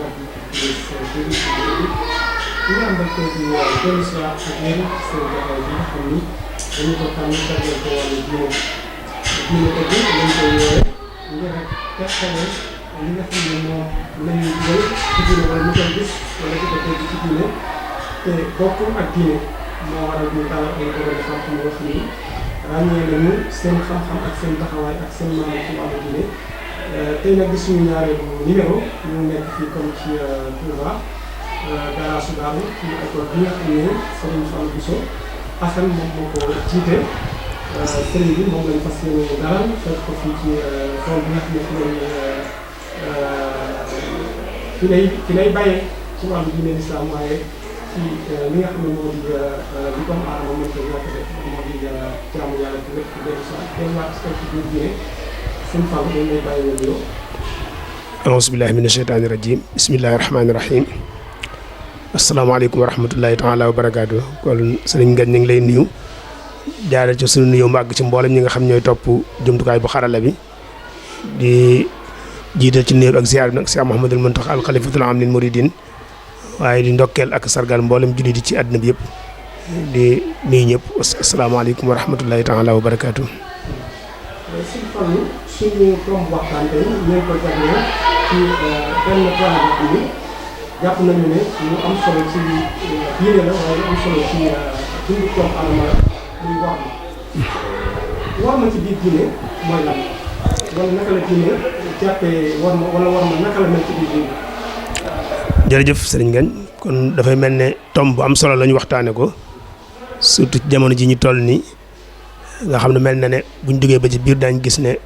ñu am rek di dellu si waat ak yéen seen jotaay bi nga xam ni dañu ko tànn jagleel ko wàllu diine ko bi lañ koy woowee ngir rek teqale li nga xam ne moom lañuy jël ci diine wala ñu koy gis wala di ko teg ci diine te bokkul ak diine moo waral ñu dalal ay borom xam-xam yoo xam ni ràññee nañu seen xam-xam ak seen taxawaay ak seen maanaam ci wàllu diine tey nag di suñu ñaareelu numéro ñu nekk fii comme ci Touba garage Darou ci école bi nga xam ne Serigne Fallou Bousso Assane moom moo ko jiite Serigne bi moom lañ fas yéene dalal fekk ko fii ci tool bi nga xam ne fi lay bàyyee ci wàllu diine l'islam waaye ci li nga xam ne moo di li comme aadama mën ko yokkute moo di jaamu yàlla ci lépp dellu si delluwaat ci biir diine Serigne Fallou dañ lay bàyyi nga nuyoo. auzu billahi mina sheytaani rajim bismillahi rahmaani rahim asalaamaaleykum wa rahmatullahi taala wa barakaatu. kon sëriñ Ngagne ñu ngi lay nuyu jaaree ci suñu nuyoo màgg ci mboolem ñi nga xam ñooy topp jumtukaay bu xarala bi di jiital ci nuyoo ak ziar bi nag Cheikh Mouhamadul Mountakha al khalifatul aam lil muridin waaye di ndokkeel ak sargal mboolem jullit yi ci àddina bi yëpp di nuyu ñëpp asalaamaaleykum wa rahmatullahi taala wa barakaatu. Sëriñ Fallou suñu tomb waxtaan tey ñu ngi ko jagleel ci benn point boo xam ni jàpp nañu ne lu am solo ci diine la waaye lu am solo ci dundu doomu aadama muy war ma ci biir diine mooy lan wala naka la diine jàppee war ma naka la mel ci biir diine. jërëjëf sëriñ Ngagne kon dafay mel ne tomb bu am solo la ñu waxtaane ko surtout jamono ji ñu toll nii nga xam ne mel na ne buñ duggee ba ci biir daañ gis ne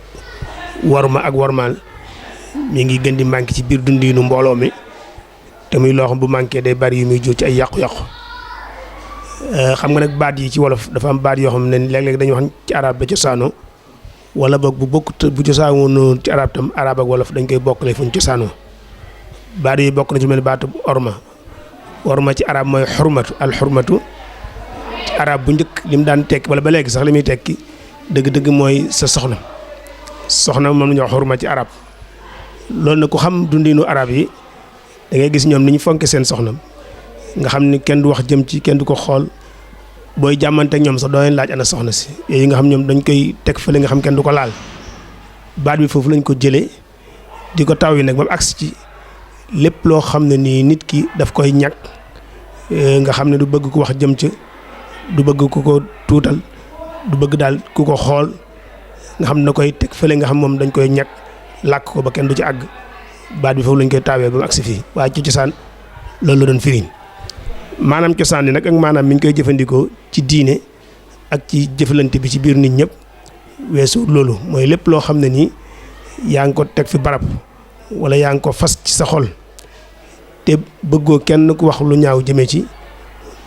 warma ak warmaal mi ngi gën di manqué ci biir dundinu mbooloo mi te muy loo xam bu manqué day bari yu muy jur ci ay yàqu-yàqu xam nga nag baat yi ci wolof dafa am baat yoo xam ne léeg-léeg dañuy wax ci arab da cosaanoo wala boog bu bokkut bu cosaanoo ci arab tam arab ak wolof dañ koy bokkale fuñ cosaanoo baat yi bokk na ci mel ni baatu orma ci arab mooy xurmatu al xurmatu ci arab bu njëkk li mu daan tekki wala ba léegi sax li muy tekki dëgg-dëgg mooy sa soxna moom la ñuy wax xurma ci arab loolu nag ku xam dundinu arab yi da ngay gis ñoom ni ñu fonke seen soxna nga xam ni kenn du wax jëm ci kenn du ko xool booy jàmmante ak ñoom sax doo leen laaj ana soxna si yooyu nga xam ñoom dañ koy teg fële nga xam kenn du ko laal baat bi foofu lañ ko jëlee di ko taw yi nag ba mu agsi ci lépp loo xam ne nii nit ki daf koy ñàkk nga xam ne du bëgg ku wax jëm ci du bëgg ku ko tuutal du bëgg daal ku ko xool nga xam ne koy teg fële nga xam moom dañ koy ñàkk làkk ko ba kenn du ci àgg baat bi foofu lañ koy taawee ba mu agsi fii waaye ci cosaan loolu la doon firiñ maanaam cosaan ni nag ak maanaam mi ñu koy jëfandikoo ci diine ak ci jëfalante bi ci biir nit ñëpp weesu loolu mooy lépp loo xam ne nii yaa ngi ko teg fi barab wala yaa ngi ko fas ci sa xol te bëggoo kenn ku wax lu ñaaw jëme ci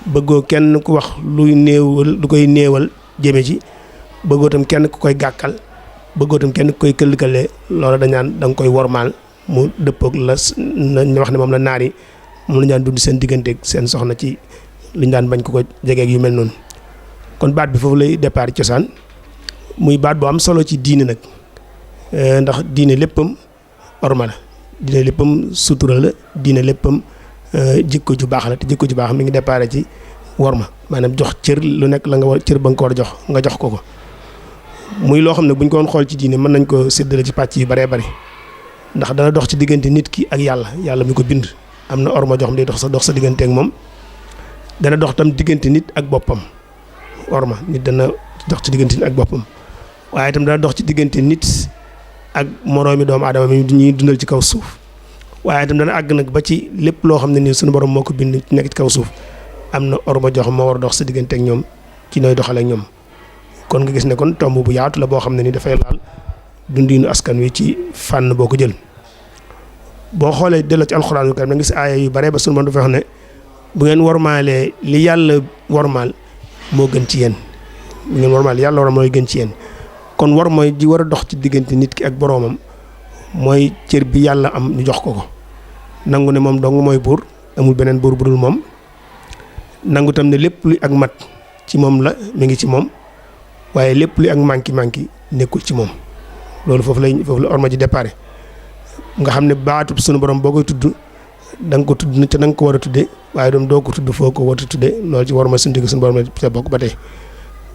bëggoo kenn ku wax luy néewal lu koy néewal jëme ci bëggoo tam kenn ku koy gàkkal bëggoo tam kenn ku koy këll-këllee loolu dañaan da nga koy wormaal mu dëppoog la ñu wax ne moom la naar yi moom la ñu daan dund seen digganteeg seen soxna ci li ñu daan bañ ko jegeeg yu mel noonu kon baat bi foofu lay départ cosaan muy baat bu am solo ci diine nag ndax diine léppam orma la diine léppam sutura la diine léppam jikko ju baax la te jikko ju baax mi ngi départ ci worma maanaam jox cër lu nekk la nga war cër ba nga ko war a jox nga jox ko muy loo xam ne buñ ko woon xool ci diine mën nañ ko séddale ci pàcc yu baree bari ndax dana dox ci diggante nit ki ak yàlla mi ko bind am na orma joo xam ne day dox sa diggante ak moom dana dox tam diggante nit ak boppam orma nit dana dox ci diggante nit ak boppam waaye itam dana dox ci diggante nit ak moroomi doomu aadama mi ñuy dundal ci kaw suuf waaye itam dana àgg nag ba ci lépp loo xam ne nii suñu borom moo ko bind nekk ci kaw suuf am na orma joo xam moo war a dox sa diggante ak ñoom ci nooy doxale ak ñoom kon nga gis ne kon tomb bu yaatu la boo xam ne ni dafay laal dundinu askan wi ci fànn boo ko jël boo xoolee delloo ci alxuraanul karim da nga gis aaya yu bare ba sunu borom dafa wax ne bu ngeen wormaalee li yàlla wormaal moo gën ci yéen bu ngeen wormaal li yàlla wormaal mooy gën ci yéen kon war mooy ji war a dox ci diggante nit ki ak boroomam mooy cër bi yàlla am ñu jox ko nangu ne moom dong mooy buur amul beneen buur bu dul moom nangu tam ne lépp luy ak mat ci moom la mi ngi ci moom waaye lépp luy ak manki nekkul ci moom loolu foofu la orma ji déparé nga xam ne baatub sunu borom boo koy tudd da nga ko tudd te na nga ko war a tuddee waaye doom doo ko tudd foo ko war a tuddee loolu ci war ma suñu digg suñu borom ca bokk ba tey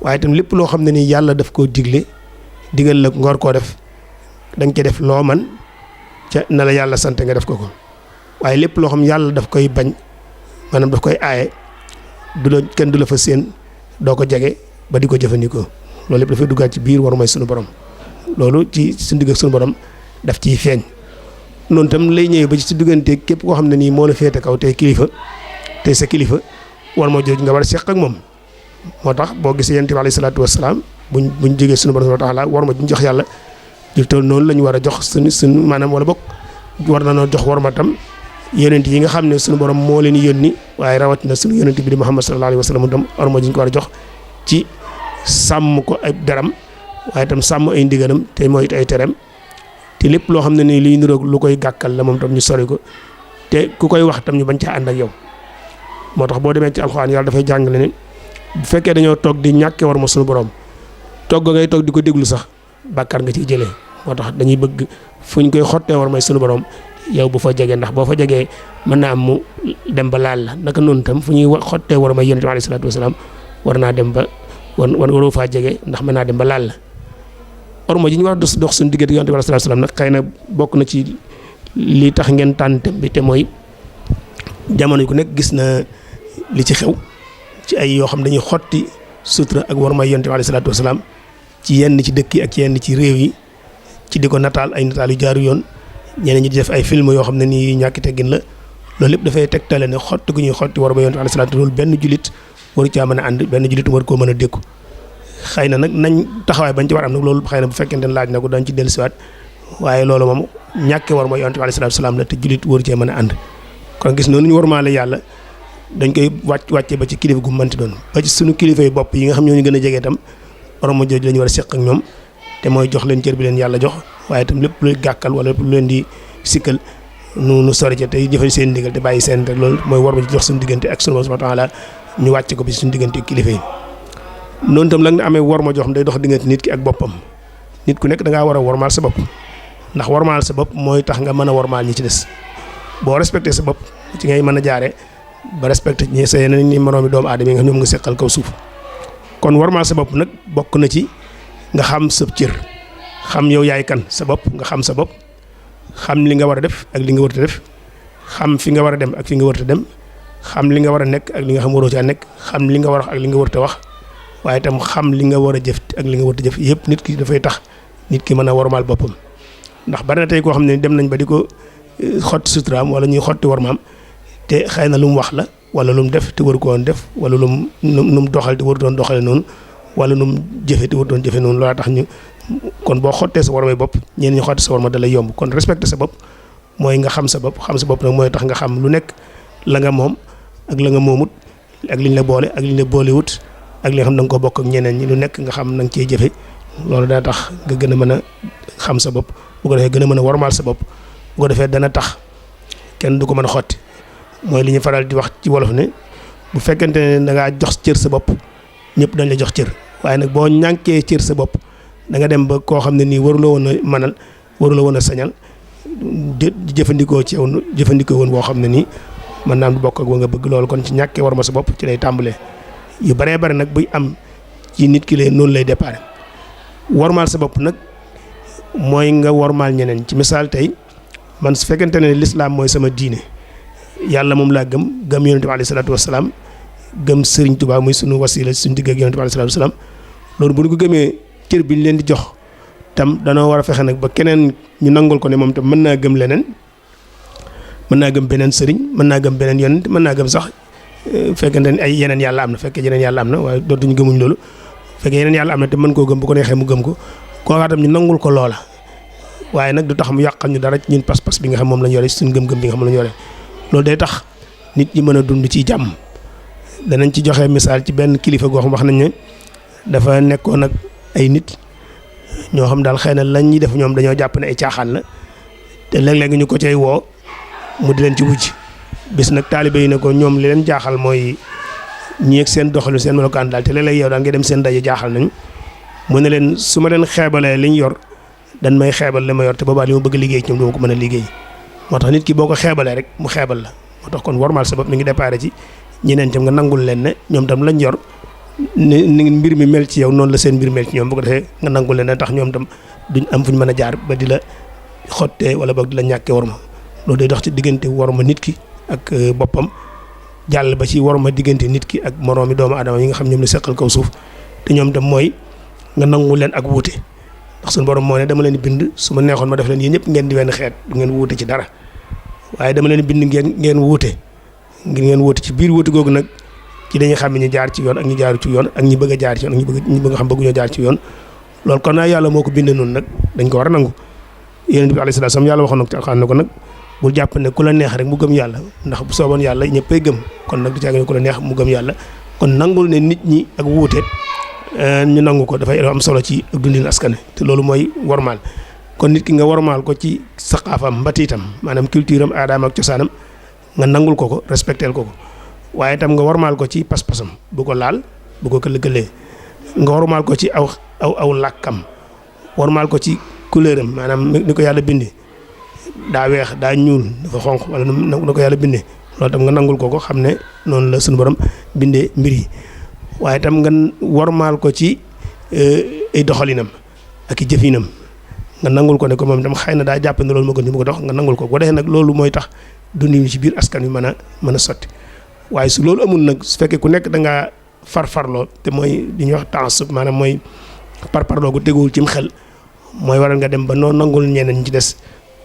waaye itam lépp loo xam ne nii yàlla daf koo digal la ngoor koo def da nga ci def loo man ca na la yàlla sant nga def ko waaye lépp loo xam yàlla daf koy bañ maanaam daf koy aaye kenn du la fa séen doo ko jege ba di ko jëfandikoo loolu lépp dafay duggaat ci biir war may suñu borom loolu ci suñu digg ak suñu borom daf ciy feeñ noonu tam lay ñëwee ba ci si diggante képp koo xam ne nii moo la féete kaw tey kilifa tey sa kilifa war ma jooju nga war a seq ak moom moo tax boo gisee yonent bi alayhi salaatu wasalaam buñ jógee suñu borom subhaanahu wa taala war ma juñ jox yàlla ju toll noonu la ñu war a jox suñu maanaam wala bokk war na noo jox war ma tam yonent yi nga xam ne suñu borom moo leen yónni waaye rawatina suñu yonent bi di Muhammad sallallahu alayhi wa sallam tam war ma juñ ko war a jox ci sàmm ko ay daram waaye tam sàmm ay ndigalam te mooy ay tereem te lépp loo xam ne nii liy niroog lu koy gàkkal la moom tam ñu sori ko te ku koy wax tam ñu bañ caa ànd ak yow moo tax boo demee ci alxuraan yàlla dafay jàngale ne bu fekkee dañoo toog di ñàkke war ma suñu borom togg ngay toog di ko déglu sax bàkkaar nga ciy jëlee moo tax dañuy bëgg fu ñu koy xottee war may suñu borom yow bu fa jegee ndax boo fa jegee mën naa am mu dem ba laal la naka noonu tam fu ñuy xottee war may yonent bi alayhi salaatu wasalaam war naa dem ba waroo faa jege ndax mën naa dem ba laal la orma ji ñu war a dox suñu diggante yonent bi alayhi salaatu wasalaam nag xëy na bokk na ci li tax ngeen tànn thème bi te mooy jamono yi ku nekk gis na li ci xew ci ay yoo xam dañuy xotti sutura ak war may yonent bi alayhi salaatu wasalaam ci yenn ci dëkk yi ak yenn ci réew yi ci di ko nataal ay nataal yu jaaru yoon ñeneen ñi di def ay film yoo xam ne nii ñàkki teggin la loolu lépp dafay tegtale ne xotti gu ñuy xotti war may yonent bi alayhi salaatu loolu benn julit waru caa mën a ànd benn julit war koo mën a dékku xëy na nag nañ taxawaay bañ ci war am nag loolu xëy na bu fekkente ne laaj na ko dañ ci dellusiwaat waaye loolu moom ñàkke war mooy yonent bi alayhi salaatu salaam la te julit waru cee mën a ànd kon gis noonu ñu war maale yàlla dañ koy wàcce ba ci kilifa gu mënti doon ba ci suñu kilifa yi bopp yi nga xam ñoo ñu gën a jege itam orma jooju la ñu war a seq ak ñoom te mooy jox leen cër bi leen yàlla jox waaye itam lépp luy gàkkal wala lépp lu leen di sikkal nu sori ca te jëfe seen ndigal te bàyyi seen rek loolu mooy war ma ci jox suñu diggante ak suñu subhaanahu wa taala ñu wàcce ko bi suñu diggante kilifa yi noonu tam la nga amee war ma jox xam day dox diggante nit ki ak boppam nit ku nekk da ngaa war a warmaal sa bopp ndax warmaal sa bopp mooy tax nga mën a warmaal ñi ci des boo respecté sa bopp ci ngay mën a jaare ba respecté ñi sa yeneen ñi moroomi doomu aadama yi nga xam ñoom nga seqal kaw suuf kon warmaal sa bopp nag bokk na ci nga xam sa cër xam yow yaay kan sa bopp nga xam sa bopp xam li nga war a def ak li nga warut a def xam fi nga war a dem ak fi nga warut a dem xam li nga war a nekk ak li nga xam waroo caa nekk xam li nga war a wax ak li nga warut a wax waaye itam xam li nga war a jëf ak li nga warut a jëf yëpp nit ki dafay tax nit ki mën a warmaal boppam ndax bari na tey koo xam ne dem nañ ba di ko xotti suturaam wala ñuy xotti warmaam te xëy na lu mu wax la wala lu mu def te waru ko woon def wala lu mu doxal te waru doon doxale noonu wala nu mu jëfe te waru doon jëfe noonu loola tax ñu kon boo xottee sa warmay bopp ñeen ñu xotti sa warma da lay yomb kon respecté sa bopp mooy nga xam sa bopp nag mooy tax nga xam lu nekk la nga moom ak la nga moomut ak liñ la boole ak liñ la boolewut ak li nga xam da nga ko bokk ak ñeneen ñi lu nekk nga xam na nga cee jëfe loolu dana tax nga gën a mën a xam sa bopp bu ko defee gën a mën a warmaal sa bopp bu ko defee dana tax kenn du ko mën a xotti mooy li ñu faral di wax ci wolof ne bu fekkente ne da ngaa jox cër sa bopp ñëpp dañ la jox cër waaye nag boo ñànkee cër sa bopp da nga dem ba koo xam ne nii waruloo woon a mënal waruloo woon a sañal di jëfandikoo ci yow jëfandikoo woon boo xam ne nii mën naa am du bokk ak wa nga bëgg loolu kon ci ñàkkee war ma sa bopp ci lay tàmbalee yu baree bari nag buy am ci nit ki lay noonu lay déparé warmaal sa bopp nag mooy nga warmaal ñeneen ci misaal tey man su fekkente ne lislaam mooy sama diine yàlla moom laa gëm yonente bi alayhi salaatu wasalaam gëm Sëriñ Tuubaa muy sunu wasila suñu digg ak yonente bi alayhi salaatu wasalaam loolu bu ñu ko gëmee cër bi ñu leen di jox tam danoo war a fexe nag ba keneen ñu nangul ko ne moom tam mën naa gëm leneen mën naa gëm beneen sëriñ mën naa gëm beneen yonent mën naa gëm sax fekkente ne ay yeneen yàlla am na fekkee yeneen yàlla am na waaye dootuñu gëmuñ loolu fekkee yeneen yàlla am na te mën koo gëm bu ko neexee mu gëm ko kookaa tam ñu nangul ko loola waaye nag du tax mu yàqal ñu dara ñun pas-pas bi nga xam moom lañ yore suñu gëm-gëm bi nga xam moom lañ yore loolu day tax nit ñi mën a dund ci jàmm danañ ci joxe misaal ci benn kilifa goo xam wax nañ ne dafa nekkoon ak ay nit ñoo xam daal xëy na lañ ñuy def ñoom dañoo jàpp ne ay caaxaan la te léeg-léeg ñu ko cay woo mu di leen ci wujj bis nag taalibe yi ne ko ñoom li leen jaaxal mooy ñi ak seen doxalu seen melokaan daal te léeg-léeg yow daal ngay dem seen daje jaaxal nañu mu ne leen su ma leen xeebalee liñ yor dan may xeebal li ma yor te boobaa li ma bëgg liggéey ci ñoom duma ko mën a liggéey moo tax nit ki boo ko xeebalee rek mu xeebal la moo tax kon wormaal sa bopp mi ngi déparé ci ñeneen tam nga nangul leen ne ñoom tam lañ yor ni mbir mi mel ci yow noonu la seen mbir mel ci ñoom bu ko defee nga nangul leen ne tax ñoom tam duñ am fu ñu mën a jaar ba di la xottee wala boog di la ñàkkee worma loolu day dox ci diggante worma nit ki ak boppam jàll ba ci worma diggante nit ki ak moroomi doomu aadama yi nga xam ñoom la seqal kaw suuf te ñoom tam mooy nga nangul leen ak wuute ndax suñu borom moo ne dama leen di bind su ma neexoon ma def leen yéen ñëpp ngeen di wenn xeet du ngeen wuute ci dara waaye dama leen bind ngeen wuute ngir ngeen wuute ci biir wuute googu nag ci dañuy xam ne ñu jaar ci yoon ak ñu jaaru ci yoon ak ñi bëgg a jaar ci yoon ak ñi bëgg a xam bëgguñoo jaar ci yoon loolu kon nag yàlla moo ko bindee noonu nag dañ ko war a nangu yonent bi alayhi salaam yàlla waxoon na ko ci alxuraan ne ko nag bul jàpp ne ku la neex rek mu gëm yàlla ndax bu sooboon yàlla ñëppay gëm kon nag du caagi ne ku la neex mu gëm yàlla kon nangul ne nit ñi ak wuute ñu nangu ko dafay am solo ci dundin askan te loolu mooy wormaal kon nit ki nga wormaal ko ci saqaafam mbatiitam maanaam culture am aadaam ak cosaanam nga nangul ko respecteel ko waaye itam nga wormaal ko ci pas-pasam bu ko laal bu ko këll-këllee nga wormaal ko ci aw làkkam wormaal ko ci couleur am maanaam ni ko yàlla bindee daa weex daa ñuul dafa xonq wala ni ko yàlla bindee loolu tam nga nangul ko xam ne noonu la suñu borom bindee mbir yi waaye tam nga wormaal ko ci ay doxalinam ak i jëfinam nga nangul ko ne ko moom tam xëy na daa jàpp ne loolu moo gën ñu bëgg a dox nga nangul ko boo defee nag loolu mooy tax dundi ci biir askan wi mën a sotti waaye su loolu amul nag su fekkee ku nekk da ngaa farfarloo te mooy li ñuy wax taasub maanaam mooy parparloo gu teguwul cim xel mooy waral nga dem ba noo nangul ñeneen ñi ci des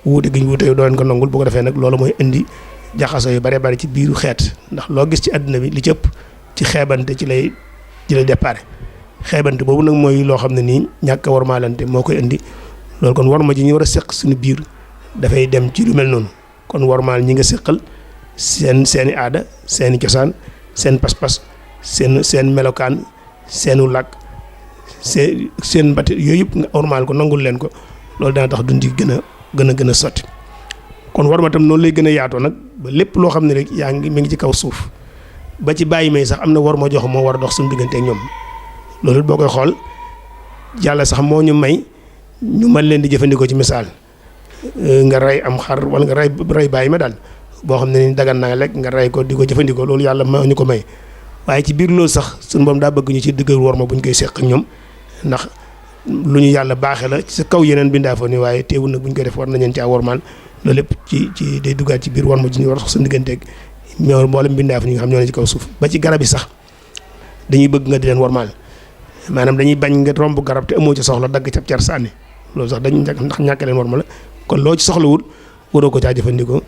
wuute gi ñu wuute yow doo leen ko nangul bu ko defee nag loolu mooy indi jaxasoo yu bare bari ci biiru xeet ndax loo gis ci àdduna bi li ci ëpp ci xeebante ci lay déparé xeebante boobu nag mooy loo xam ne nii ñàkk a wormaalante moo koy indi loolu kon worma ji ñu war a seq suñu biir dafay dem ci lu mel noonu kon wormaal ñi nga seqal seeni aada seeni cosaan seen pas-pas seen melokaan seenu làkk seen mbati yooyu yëpp nga wormaal ko nangul leen ko loolu dana tax dundi gën a sotti kon worma tam noonu lay gën a yaatoo nag ba lépp loo xam ne rek mi ngi ci kaw suuf ba ci bàyyi may sax am na worma jox moo war a dox suñu diggante ak ñoom loolu boo koy xool yàlla sax moo ñu may ñu mën leen di jëfandikoo ci misaal nga rey am xar wala nga rey bàyyi ma daal boo xam ne ni dagan naa lekk nga rey ko di ko jëfandikoo loolu yàlla moo ñu ko may waaye ci biir loolu sax suñu moom daa bëgg ñu ci diggal worma bu ñu koy seq ak ñoom ndax lu ñu yàlla baaxee la ci sa kaw yeneen bindaafoo ni waaye teewul nag bu ñu koy def war nañu caa wormaal loolu lépp ci day duggaat ci biir worma ji ñu war a sax suñu digganteeg ñoo mboolem bindaaf ñi nga xam ñoo ne ci kaw suuf ba ci garab yi sax dañuy bëgg nga di leen wormaal maanaam dañuy bañ nga romb garab te amoo ci soxla dagg cap car sànni loolu sax dañuy ndax ñàkk leen worma la kon loo ci soxlawul waroo ko caa jëfandikoo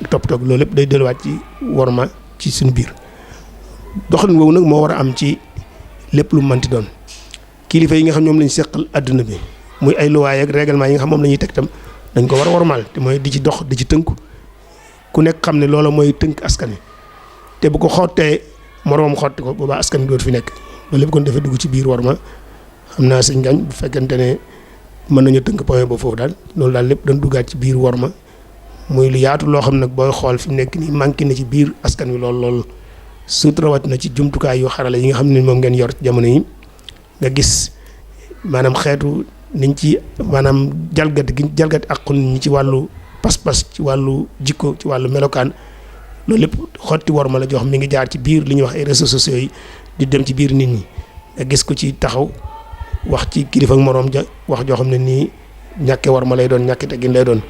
toog loolu lépp day delluwaat ci worma ci suñu biir doxalin woowu nag moo war a am ci lépp lu mënti doon kilifa yi nga xam ñoom lañ seqal adduna bi muy ay luwaay ak règlement yi nga xam moom la ñuy teg tam dañ ko war a wormaal te mooy di ci dox di ci tënku ku nekk xam ne loola mooy tënk askan wi te bu ko xottee moroom xotti ko boobaa askan wi dootu fi nekk loolu lépp kon dafa dugg ci biir worma xam naa sëñ Gagne bu fekkente ne mën nañu tënk point boobu foofu daal loolu daal lépp dañ duggaat ci biir worma muy lu yaatu loo xam nag booy xool fi mu nekk nii manqué na ci biir askan wi lool surtout rawat na ci jumtukaay yu xarala yi nga xam ne moom ngeen yor jamono yi nga gis maanaam xeetu niñ ci maanaam jalgati àqu nit ñi ci wàllu pas-pas ci wàllu jikko ci wàllu melokaan loolu lépp xotti worma la joo xam mi ngi jaar ci biir li ñuy wax ay réseaux sociaux yi di dem ci biir nit ñi nga gis ko ci taxaw wax ci kilifa ak moroom ja wax joo xam ne nii ñàkke worma lay doon ñàkke teggin lay doon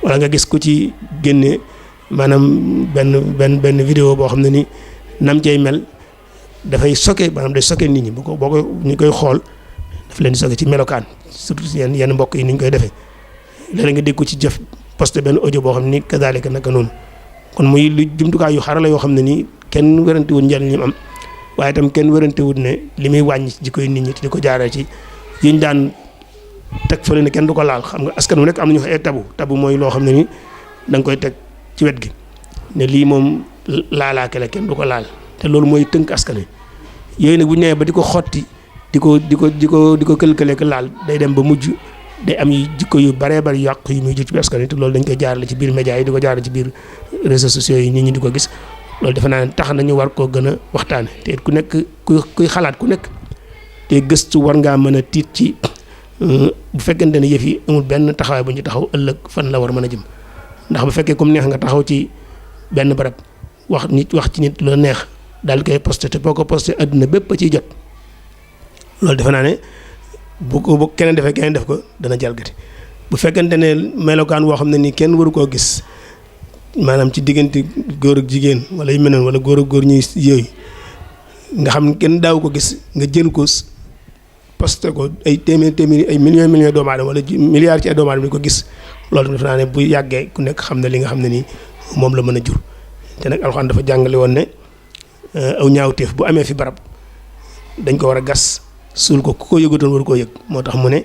wala nga gis ko ci génne maanaam benn vidéo boo xam ne ni nam cay mel dafay soke maanaam day soke nit ñi boo ko ñu koy xool daf leen di soke ci melokaan surtout yenn mbokk yi ni ñu koy defee léeg-léeg nga dégg ko ci jëf posté benn audio boo xam ne ni kazaalika naka noonu kon muy lu jumtukaay yu xarala yoo xam ne nii kenn werantewul njëriñ li mu am waaye itam kenn werantewul ne li muy wàññi ci jikko yi nit ñi te di ko jaaree ci yiñ daan teg fële ne kenn du ko laal xam nga askan wu nekk am nañu ay tabu mooy loo xam ne ni da nga koy teg ci wet gi ne lii moom laalaake la kenn du ko laal te loolu mooy tënk askan wi yooyu nag bu ñu nee ba di ko xotti di ko këlkëlee ko laal day dem ba mujj day am yu jikko yu baree bari yàq yu muy jur ci biir askan wi te loolu dañ koy jaarale ci biir médias yi di ko jaarale ci biir réseaux sociaux yi nit ñi di ko gis loolu defe naa ne tax nañu war koo gën a waxtaane te ku nekk kuy xalaat ku nekk te gëstu war ngaa mën a tiit ci bu fekkente ne yëf yi amul benn taxawaay bu ñu taxaw ëllëg fan la war mën a jëm ndax bu fekkee comme neex nga taxaw ci benn barab wax ci nit lu neex daal koy posté te boo ko posté adduna bépp a ciy jot loolu defe naa ne bu keneen defee keneen def ko dana jalgati bu fekkente ne melokaan woo xam ne nii kenn waru koo gis maanaam ci diggante góor ak jigéen wala yu mel noonu wala góor ak góor ñuy yooyu nga xam ne kenn daaw ko gis nga jël ko posté ko ay téeméeri ay millions doomu aadama wala milliards ci ay doomu aadama di ko gis loolu defe naa ne bu yàggee ku nekk xam ne li nga xam ne nii moom la mën a jur te nag alxuraan dafa jàngale woon ne aw ñaawteef bu amee fi barab dañ ko war a gas suul ko ku ko yëgutoon waru koo yëg moo tax mu ne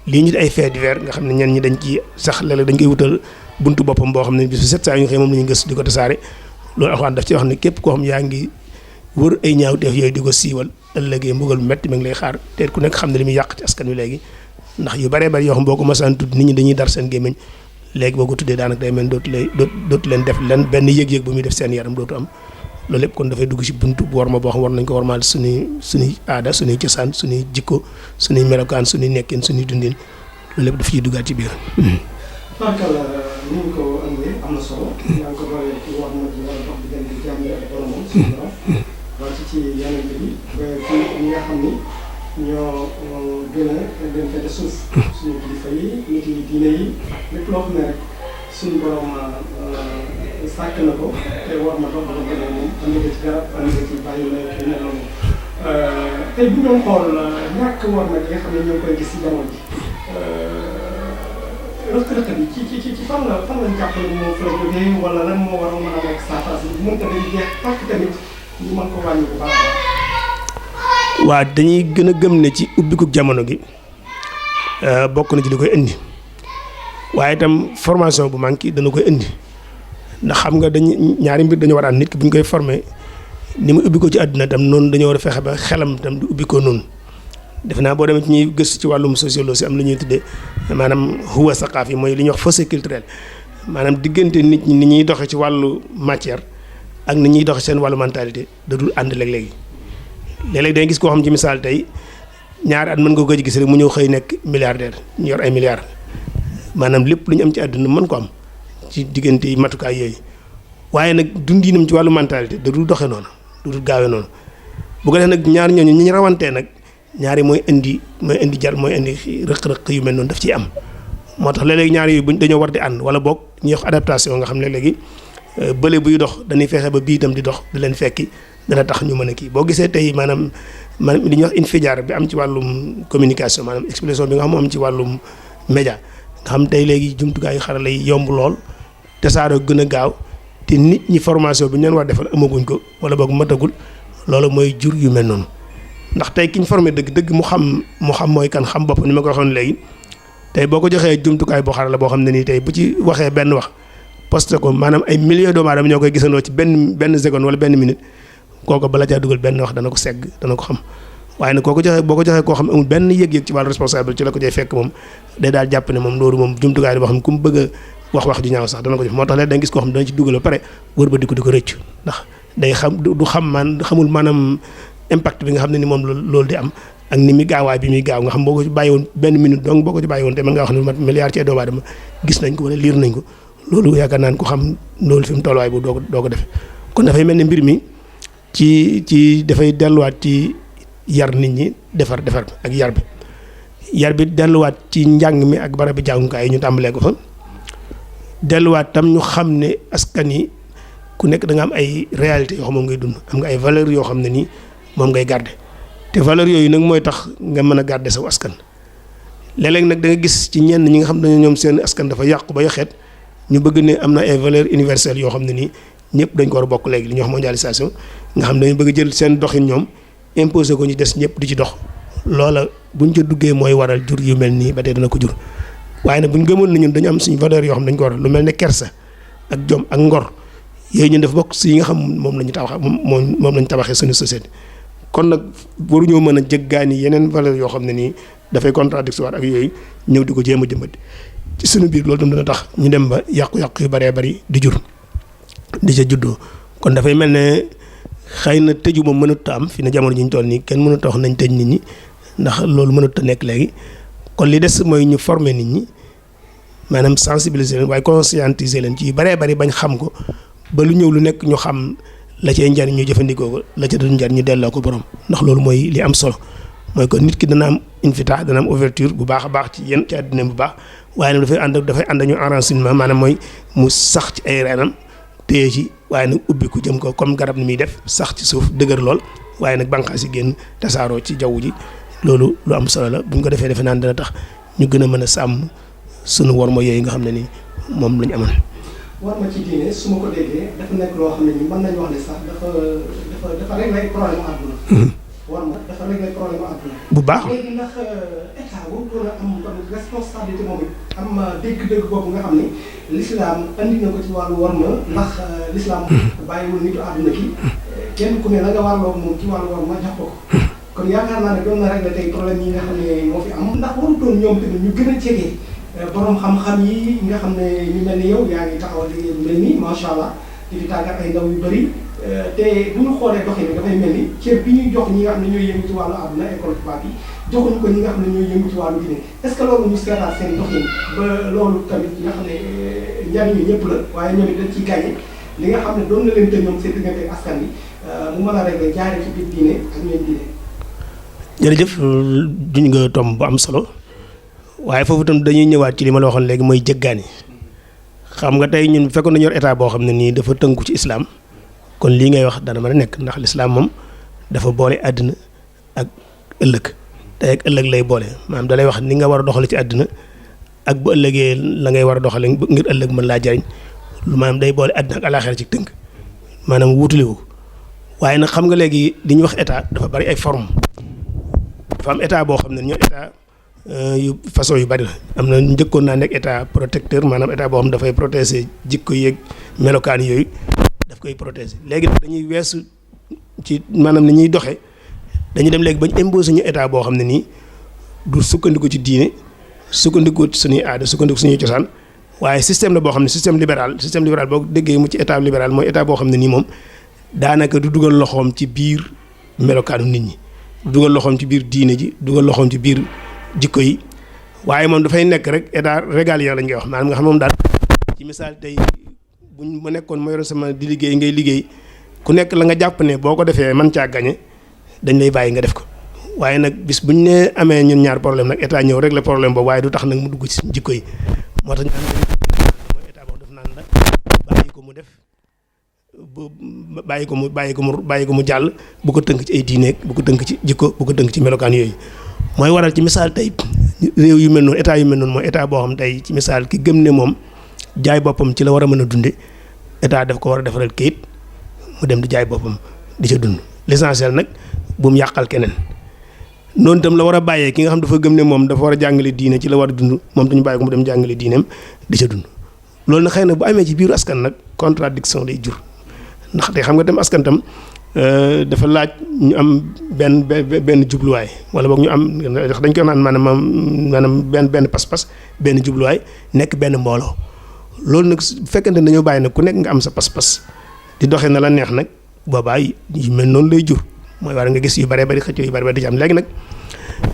lii ñu ay fait divers nga xam ne ñenn ñi dañ ci sax léeg-léeg dañ koy wutal buntu boppam boo xam ne bis bu set saa yu ñu xëy moom la ñu gës di ko tasaare loolu alxuraan daf ci wax ne képp koo xam yaa ngi wër ay ñaawteef yooyu di ko siiwal ëllëgee mbugal bu metti ma ngi lay xaar te ku nekk xam ne li muy yàq ci askan wi léegi ndax yu baree bari yoo xam boo ko masaan tudd nit ñi dañuy dar seen gémmiñ léegi boo ko tuddee daanaka day mel dootu leen def leen benn yëg-yëg bu muy def seen yaram dootu am loolu lépp kon dafay dugg ci buntu bu war ma boo xam war nañ ko warmaal suñuy aada suñuy cosaan suñuy jikko suñuy melokaan suñuy nekkin suñuy dundin loolu lépp daf ciy duggaat ci biir. Barkalla ni ñu ko andee am na solo. yaa ngi ko doole ci war na ci war a dox diggante jàmm ak boromam suñu borom. wàcc ci yeneen bi ba ci ñi nga xam ni ñoo gën a leen fete suuf. suñu kilifa yi nit yi diine yi lépp loo xam ne rek suñu borom sàkk na ko te war na dox ba ko moom andi nga ci garab andi nga ci bàyyi la yu mel noonu tey bu ñu xool ñàkk war na nga xam ne ñoo koy gis ci jamono ji rëkk-rëkk bi ci fan lañ jàpp ne moo fa jógee wala lan moo war a mën a nekk saafara si mën ko dañuy jeex tàkk tamit ñu mën ko wàññi bu baax a baax. waa dañuy gën a gëm ne ci ubbiku jamono gi bokk na ci li koy indi waaye itam formation bu manqué dana koy indi ndax xam nga dañu ñaari mbir dañu war a am nit ki bu ñu koy formé ni mu ubbi ko ci àdduna tam noonu dañoo war a fexe ba xelam tam di ubbi ko noonu defe naa boo demee ci ñuy gëstu ci wàllum sociologie am lu ñuy tuddee maanaam huwa saqaaf yi mooy li ñuy wax fossé culturel maanaam diggante nit ñi ni ñuy doxee ci wàllu matière ak ni ñuy doxee seen wàllu mentalité da dul ànd léeg-léegi léeg-léeg day gis koo xam ci misaal tey ñaari at mën nga ko gis rek mu ñëw xëy nekk milliardaire ñu yor ay milliards maanaam lépp lu ñu am ci àdduna mën ko am ci diggante yi matukaay yooyu waaye nag dundinam ci wàllu mentalité da dul doxee noonu da dul gaawee noonu bu ko def nag ñaar ñooñu ñi ñu rawantee nag ñaari mooy indi rëq-rëq yu mel noonu daf ciy am moo tax léeg-léegi ñaar yooyu buñ dañoo war di ànd wala boog ñuy wax adaptation nga xam ne léegi bële buy dox dañuy fexe ba bii itam di dox di leen fekki dana tax ñu mën a kii boo gisee tey maanaam li ñuy wax infijaar bi am ci wàllum communication maanaam explosion bi nga xam moo am ci wàllum média nga xam tey léegi jumtukaay xarala yi yomb lool tasaaroo gën a gaaw te nit ñi formation bi ñu leen war defal amaguñ ko wala boog matagul loolu mooy jur yu mel noonu ndax tey ki ñu formé dëgg mu xam mooy kan xam bopp ni ma ko waxoon léegi tey boo ko joxee jumtukaay boo xarala boo xam ne nii tey bu ci waxee benn wax posté ko maanaam ay millions doomu aadama ñoo koy gisandoo ci benn seconde wala benn minute kooku bala caa dugal benn wax dana ko segg dana ko xam waaye nag boo ko joxee koo xam amul benn yëg-yëg ci wàllu responsable ci la ko jay fekk moom day daal jàpp ne moom loolu moom jumtukaay boo xam ne ku mu bëgg a wax ju ñaaw sax dana ko def moo tax léegi da nga gis koo xam ne dana ci dugal ba pare wër ba di ko rëccu ndax day xam du xamul maanaam impact bi nga xam ne ni moom loolu di am ak ni muy gaawaay bi muy gaaw nga xam boo ko ci bàyyi woon benn minute donc boo ko ci bàyyi woon te mën ngaa wax ne mat milliard ci ay doomu aadama gis nañ ko wala liir nañ ko loolu yaakaar naan ko xam loolu fi mu tolluwaay bu doo ko defe kon dafay mel ne mbir mi ci dafay delluwaat ci yar nit ñi defar ak yar bi delluwaat ci njàng mi ak barab bi jàngukaay yi ñu tàmbalee ko fa delluwaat tam ñu xam ne askan yi ku nekk da nga am ay réalité yoo xam moom ngay dund am nga ay valeurs yoo xam ne nii moom ngay garder te valeurs yooyu nag mooy tax nga mën a garder saw askan léeg-léeg nag da nga gis ci ñenn ñi nga xam ne ñoom seen askan dafa yàqu ba yaxeet ñu bëgg ne am na ay valeurs universelles yoo xam ne nii ñëpp dañ ko war a bokk léegi li ñuy wax mondialisation nga xam ne dañu bëgg jël seen doxin ñoom imposé ko ñu des ñëpp di ci dox loola buñ ca duggee mooy waral jur yu mel nii ba tey dana ko jur waaye nag buñ gëmoon ne ñun dañu am suñu valeurs yoo xam ne dañ ko waral lu mel ne kersa ak jom ak ngor yooyu ñun def bokk si yi nga xam moom la ñu tabax moom lañu tabaxee suñu société kon nag waruñoo mën a jëggaani yeneen valeurs yoo xam ne nii dafay contradictoire ak yooyu ñëw di ko jéem a jëmbat ci suñu biir loolu tam dana tax ñu dem ba yàqu-yàqu yu baree bari di jur di ca juddoo kon dafay mel ne xëy na tëju moom mënut a am fi na jamono ji ñu toll nii kenn mënut a wax nañ tëj nit ñi ndax loolu mënut a nekk léegi kon li des mooy ñu former nit ñi maanaam sensibiliser leen waaye conscientiser leen ci yu bëree bëri bañ xam ko ba lu ñëw lu nekk ñu xam la cay njariñ ñu jëfandikoo ko la ca dul njariñ ñu delloo ko borom ndax loolu mooy li am solo mooy kon nit ki dana am infitah dana am ouverture bu baax a baax ci yéen ci àddina bu baax waaye nag dafay ànd ñu enracinement maanaam mooy mu sax ci ay reenam téye ci waaye nag ubbi ko jëm ko comme garab ni muy def sax ci suuf dëgër lool waaye nag bànqaas yi génn tasaaroo ci jaww ji loolu lu am solo la bu ñu ko defee defe naan dana tax ñu gën a mën a sàmm sunu worma yooyu nga xam ne ni moom lañu amoon. war ma ci diine su ma ko déggee dafa nekk loo xam ne ni mën nañu wax ne sax dafa réglé problème àdduna. war ma dafa réglé problème àdduna. bu baax léegi ndax état boobu war a am responsabilité moom it am dégg-dégg boobu nga xam ne l'islam andi na ko ci wàllu war ma ndax l'islam bàyyiwul nitu àdduna ki kenn ku ne la nga warloo moom ci wàllu war ma jox ko kon yaakaar naa ne doon na réglé tey problème yi nga xam ne moo fi am ndax warutoon ñoom tamit ñu gën a jege borom xam-xam yi nga xam ne ñu mel ni yow yaa ngi taxawal liggéey bu mel nii macha allah di fi tàggat ay ndaw yu bëri te bu ñu xoolee doxin bi dafay mel ni cër bi ñuy jox ñi nga xam ne ñooy yëngu ci wàllu àdduna école tubaab yi joxuñu ko ñi nga xam ne ñooy yëngu ci wàllu diine est-ce que loolu ñu seetaat seen doxin ba loolu tamit nga xam ne njariñu ñëpp la waaye ñoom it dañ ciy gagné li nga xam ne doon na leen te ñoom seen diggante askan bi mu mën a régler jaare ci biir diine ak ñoom diine. jërëjëf duñ nga tomb bu am solo waaye foofu itam dañuy ñëwaat ci li ma la waxoon léegi mooy jëggaani xam nga tey ñun bu fekkoon dañu yor état boo xam ne nii dafa tënku ci islam kon lii ngay wax dana mën a nekk ndax l'islam moom dafa boole àddina ak ëllëg tey ak ëllëg lay boole maanaam da lay wax ni nga war a doxale ci àddina ak bu ëllëgee la ngay war a doxale ngir ëllëg mën laa jariñ lu maanaam day boole àddina ak àllaaxira ci tënk maanaam wuutaliwu waaye nag xam nga léegi li ñuy wax état dafa bari ay forme dafa am état boo xam ne ñoo état yu façon yu bari la am na njëkkoon naa nekk état protecteur maanaam état boo xam dafay protéger jikko yeeg melokaan yooyu daf koy protéger léegi nag dañuy weesu ci maanaam ni ñuy doxee dañuy dem léegi bañ imposé ñu état boo xam ne nii du sukkandiku ci diine sukkandiku ci suñuy aada sukkandiku suñuy cosaan waaye système la boo xam ne système libéral boo déggee mu ci état libéral mooy état boo xam ne nii moom daanaka du dugal loxoom ci biir melokaanu nit ñi du dugal loxoom ci biir diine ji dugal loxoom ci biir jikko yi waaye moom dafay nekk rek état régalien lañ koy wax maanaam nga xam moom daal ci misaal tey buñ ma nekkoon ma yoroon sama di liggéey ngay liggéey ku nekk la nga jàpp ne boo ko defee mën caa gañe dañ lay bàyyi nga def ko waaye nag bis buñ ne amee ñun ñaar problème nag état ñëw régler problème boobu waaye du tax nag mu dugg ci jikko yi moo tax mooy état boo def naan la bàyyi ko mu def bu bàyyi ko mu jàll bu ko tënk ci ay diineeg bu ko tënk ci jikko bu ko tënk ci melokaan yooyu mooy waral ci misaal tey réew yu mel noonu état yu mel noonu mooy état boo xam tey ci misaal ki gëm ne moom jaay boppam ci la war a mën a dunde état daf ko war a defaral kayit mu dem di jaay boppam di ca dund l'essentiel nag bu mu yàqal keneen noonu itam la war a bàyyee ki nga xam dafa gëm ne moom dafa war a jàngale diine ci la war a dund moom dañu bàyyi ko mu dem jàngale diineem di ca dund loolu nag xëy na bu amee ci biiru askan nag contradiction lay jur ndax tey xam nga dem askan tam dafa laaj ñu am benn jubluwaay wala boog ñu am ndax dañ koy naan maanaam benn pas-pas benn jubluwaay nekk benn mbooloo loolu nag su fekkente ne dañoo bàyyi nag ku nekk nga am sa pas-pas di doxee na la neex nag boobaa yu mel noonu lay jur mooy war nga gis yu bëree bëri xëccoo yu bëri bëri di ci am léegi nag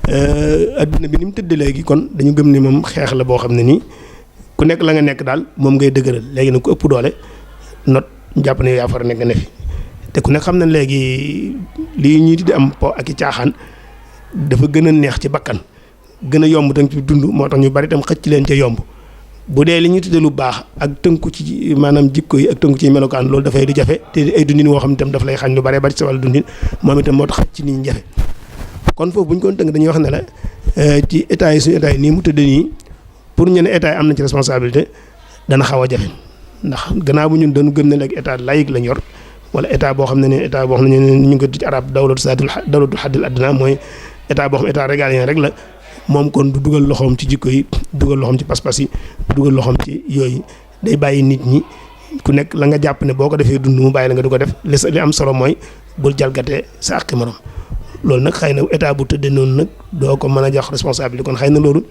adduna bi ni mu tëdd léegi kon dañu gëm ni moom xeex la boo xam ne nii ku nekk la nga nekk daal moom ngay dëgëral léegi nag ku ëpp doole not jàpp ne yaa far nekk ne fi te ku nekk xam na léegi lii ñuy di am po ak i caaxaan dafa gën a neex ci bakkan gën a yomb tam ci dund moo tax ñu bari tam xëcc leen ca yomb bu dee li ñuy tudde lu baax ak tënku ci maanaam jikko yi ak tënku ci melokaan loolu dafay di jafe te ay dundin woo xam ne itam daf lay xañ lu bare bari ci sa wàllu dundin moom itam moo tax xëcc ci nit ñi jafe kon foofu bu ñu ko tënk dañuy wax ne la ci état yi suñu état yi nii mu tëdd nii pour ñu ne état yi am na ci responsabilité dana xaw a jafe ndax gannaaw bu ñun dañu gëm ne léegi état laïque lañ yor wala état boo xam ne état boo xam ne ñu ngi ko ci arab dawlatul haddil adna mooy état boo xam état régalien rek la moom kon du dugal loxoom ci jikko yi dugal loxoom ci pas-pas yi dugal loxoom ci yooyu day bàyyi nit ñi ku nekk la nga jàpp ne boo ko defee dund mu bàyyi la nga du ko def li am solo mooy bul jalgatee sa àqi morom loolu nag xëy na état bu tëddee noonu nag doo ko mën a jox responsabilité kon xëy na loolu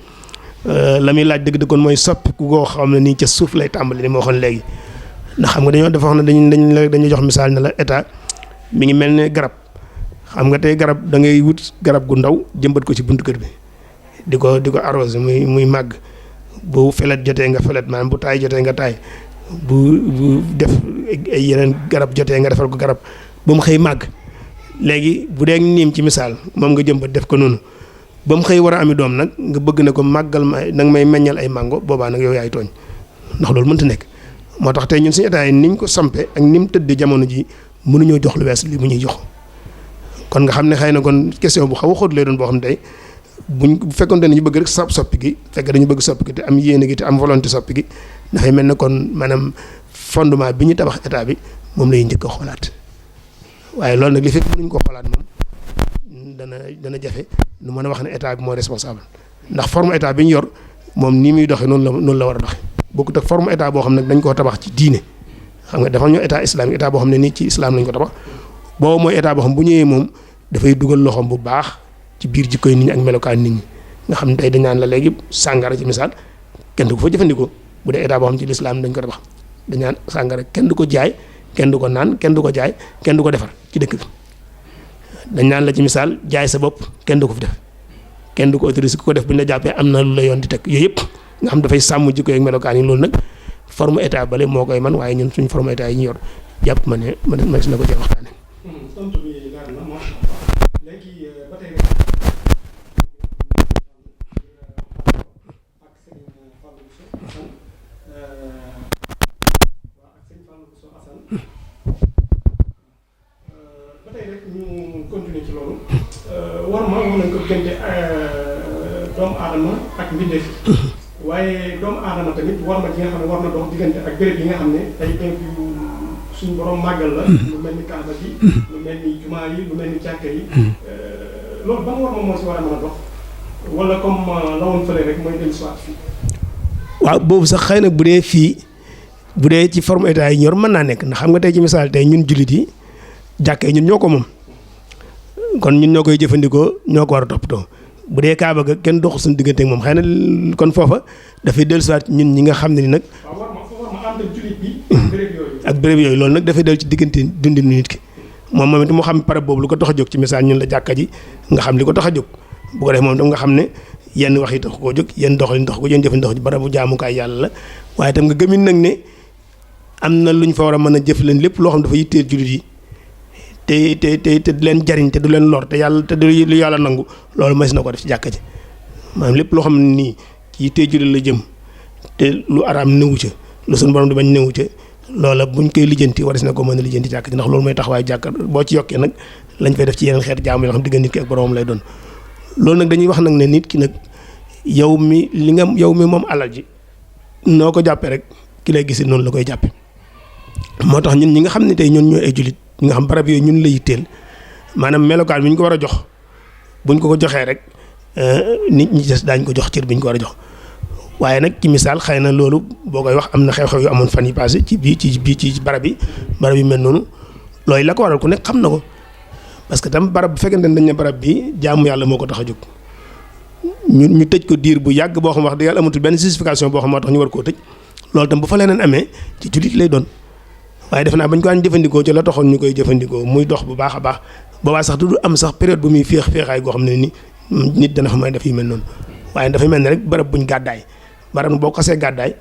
la muy laaj dëgg-dëgg kon mooy soppi ku koo xam ne nii ca suuf lay tàmbali ni ma waxoon léegi ndax xam nga dañoo dafa wax ne dañuy jox misaal ne la état mi ngi mel ne garab xam nga tey garab da ngay wut garab gu ndaw jëmbat ko ci buntu kër bi di ko arrosé muy màgg bu felet jotee nga felet maanaam bu taay jotee nga taay bu def ay yeneen garab jotee nga defal ko garab ba mu xëy màgg léegi bu dee niim ci misaal moom nga jëmbat def ko noonu ba mu xëy war a ami doom nag nga bëgg ne ko màggal ma nag may meññal ay mango boobaa nag yow yaay tooñ ndax loolu mënta nekk moo tax tey ñun suñu état yi niñ ko sampe ak ni mu tëdd jamono ji mënuñoo jox lu wees li mu ñuy jox kon nga xam ne xëy na kon question bu xaw a xóot lay doon boo xam ne tey bu fekkoon ne ñu bëgg rek soppi gi fekk dañu bëgg soppi gi te am yéene gi te am volonté soppi gi dafay mel ne kon maanaam fondement bi ñu tabax état bi moom lay njëkk a xoolaat waaye loolu nag li fekk mënuñ ko xoolaat moom dana jafe nu mën a wax ne état bi moo responsable ndax forme état bi ñu yor moom nii muy doxee noonu la war a doxee bokkut ak forme état boo xam ne dañ koo tabax ci diine xam nga dafa ñoo état islamique état boo xam ne nii ci islam lañ ko tabax boobu mooy état boo xam bu ñëwee moom dafay dugal loxoom bu baax ci biir jikkoy nit ñi ak melokaan nit ñi nga xam ne tey dañ naan la léegi sàngara ci misaal kenn du ko fa jëfandikoo bu dee état boo xam ci lislaam dañ ko tabax dañ naan sàngara kenn du ko jaay kenn du ko naan kenn du ko jaay kenn du ko defar ci dëkk bi dañ naan la ci misaal jaay sa bopp kenn du ko fi def kenn du ko autorisé ku ko def bu ñu la jàppee am na lu la yoon di teg yooyu yëpp nga xam dafay sàmm jikko ak melokaan yi loolu nag forme état bale moo koy man waaye ñun suñ forme état yi ñu yor jàpp ma ne man si na ko jee waxtaane tontu bi leer na macha Allah léegi ba tey rek ak sëñ Fallou Bousso Assane ba tey rek ñu continuer ci loolu war nañ ko diggante doomu aadama ak mbindeef waaye doomu aadama tamit war ma ji nga xam ne war na dox diggante ak béréb yi nga xam ne ay béréb yu suñu borom màggal la lu mel ni Kaaba gi lu mel ni jumaa yi lu mel ni jàkka yi loolu ban war ma moo si war a mën a dox wala comme la woon fële rek mooy dellu soit fii waaw boobu sax xëy na bu dee fii bu dee ci forme état yi ñor mën naa nekk ndax xam nga tey ci misaal tey ñun jullit yi jàkka yi ñun ñoo ko moom kon ñun ñoo koy jëfandikoo ñoo ko war a toppatoo bu dee Kaaba ga kenn doxu suñu diggante ak moom xëy na kon foofa dafay dellusiwaat ñun ñi nga xam ne ni nag. waaw war ma ànd ak jullit bi béréb yooyu. ak béréb yooyu loolu nag dafay dellu ci diggante dundinu nit ki moom it mu xam parab boobu lu ko tax a jóg ci misaal ñun la jàkka ji nga xam li ko tax a jóg bu ko def moom tam nga xam ne yenn wax yi tax koo jóg yenn doxalin tax ko yenn jëfin tax barabu jaamukaay yàlla la waaye tam nga gëmin nag ne am na luñ fa war a mën a jëf leen lépp loo xam dafa yitteel jullit yi te du leen jariñ te du leen lor te yàlla te du lu yàlla nangu loolu mas na ko def ci jàkka ji maanaam lépp loo xam ne nii ci yittee jullit la jëm te lu araam newu ca lu suñu borom di bañ newu ca loola buñ koy lijjanti waris na ko mën a lijjanti jàkka ji ndax loolu mooy taxawaay jàkka boo ci yokkee nag lañ fay def ci yeneen xeet jaamu yoo xam diggante nit ki ak boromam lay doon loolu nag dañuy wax nag ne nit ki nag yow mi moom alal ji noo ko jàppee rek ki lay gis noonu la koy jàppe moo tax ñun ñi nga xam ne tey ñun ñooy ay jullit ñi nga xam barab yooyu ñun la yitteel maanaam melokaan bi ñu ko war a jox buñ ko joxee rek nit ñi des daañ ko jox cër bi ñu ko war a jox waaye nag ci misaal xëy na loolu boo koy wax am na xew-xew yu amoon fan yi passé ci barab yi mel noonu loolu la ko waral ku nekk xam na ko parce que tam barab bu fekkente ne dañ ne barab bi jaamu yàlla moo ko tax a jóg ñu tëj ko diir bu yàgg boo xam wax dëgg yàlla amatul benn justification boo xam moo tax ñu war koo tëj loolu tam bu fa leneen amee ci jullit lay doon waaye def naa bañ ko daan jëfandikoo ci la taxoon ñu koy jëfandikoo muy dox bu baax a baax boobaa sax du am sax période bu muy féexaay goo xam ne ni nit dana fa may def yu mel noonu waaye dafay mel ne rek barab buñ gàddaay barab boo xasee gàddaay